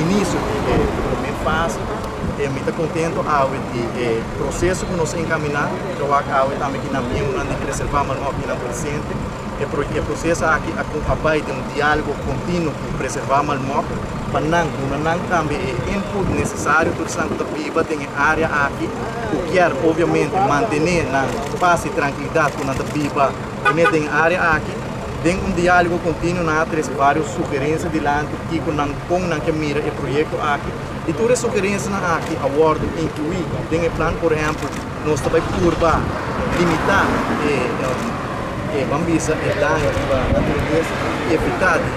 Inisio di e promé fase. Mi ta kontentu awe di e proseso ku nos a enkaminá. Mi ta wak awe tambe ki nan miembronan di Preservá Malmok i nan presente. E proseso aki a bai den un diálogo kontinuo ku Preservá Malmok pa nan duna nan tambe e input nesesario tur esnan ku ta biba den e área aki ku kier obviamente mantené nan pas i trankilidat ku nan ta biba kuné den e área aki. Den un diálogo kontinuo nan a trese vários sugerensia dilanti kiko nan kon nan ke mira e proyekto aki i tur e sugerensianan aki a wòrdu inkluí den e plan. Por ehèmpel, nos ta bai purba limitá e e ban bisa e daño riba naturalesa i evitá di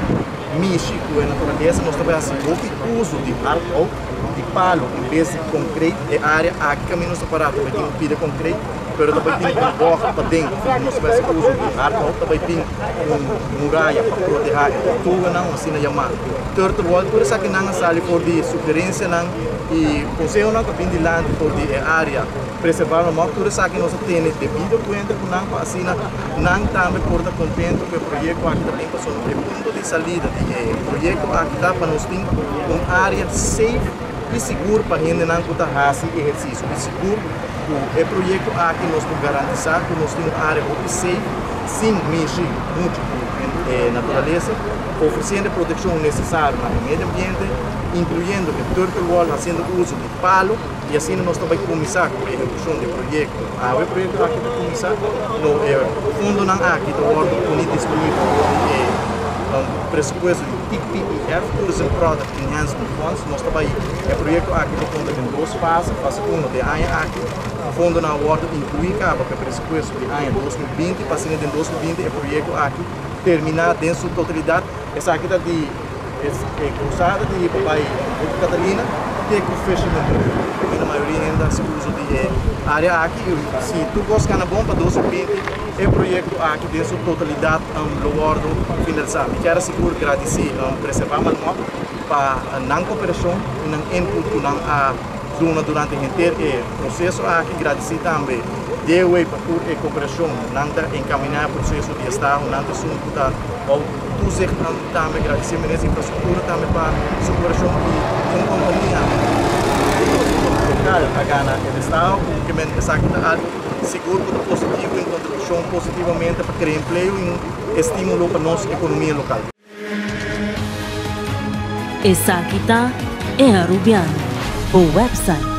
mishi ku e naturalesa. Nos ta bai hasi hopi uso di hardhout, di palo en bes di konkreit. E área aki kaminda nos ta pará ta bai tin un pida konkreit. Pero ta bai tin un bògt paden ku nos mester usa di hardhout, ta bai tin un muraya pa protehá e tortuganan, un asina yamá turtle wall. Tur esakinan a sali for di sugerensianan i konsehonan ku a bin dilanti for di e área preservá Malmok. Tur esaki nos a tene debido kuenta ku nan pa asina nan tambe por ta kontento ku e proyekto aki ta bin pasobra e punto di salida di e proyekto aki ta pa nos tin un área safe i sigur pa hendenan ku ta hasi ehersisio i sigur. Ku e proyekto aki nos por garantisá ku nos tin un área hopi safe sin mishi muchu ku e naturalesa, ofresiendo e protekshon nesesario na e medio ambiente, inkluyendo e turtle wall, hasiendo uso di palo i asina nos ta bai kuminsá ku e ehekushon di e proyekto. Awe e proyekto aki ta kuminsá, no e fondonan aki ta wòrdu pone disponibel for di e presupuesto di TPEF, Tourism Product Enhancement Funds. Nos ta bai e proyekto aki ta konta den dos fase, fase uno den aña aki, fondonan a wòrdu inkluí kaba pa e presupuesto di aña 2020, pa asina den 2020 e proyekto aki terminá den su totalidat. Esaki ta di e krusada di pa bai Punta Catalina te ku Fisherman Wharf. Kaminda mayoria hende ta hasi uso di e área aki i si tur kos kana bon pa 2020 e proyekto aki den su totalidat lo wòrdu finalisá. Mi kier a sigur gradisí Preservá Malmok pa nan koperashon i nan input ku nan a duna durante henter e proseso aki. Gradisí tambe DOA pa tur e koperashon nan ta enkaminá e proseso di estaho. Nan ta esun ku ta bou toezicht. Nan tambe gradisí Minister di Infrastruktura tambe pa su koperashon i un kompania lokal a gana e destaho ku ke men esaki ta algu sigur ku ta positivo i un kontribushon positivamente pa krea empleo i un estímulo pa nos ekonomia lokal. Esaki ta E Arubiano, bo website.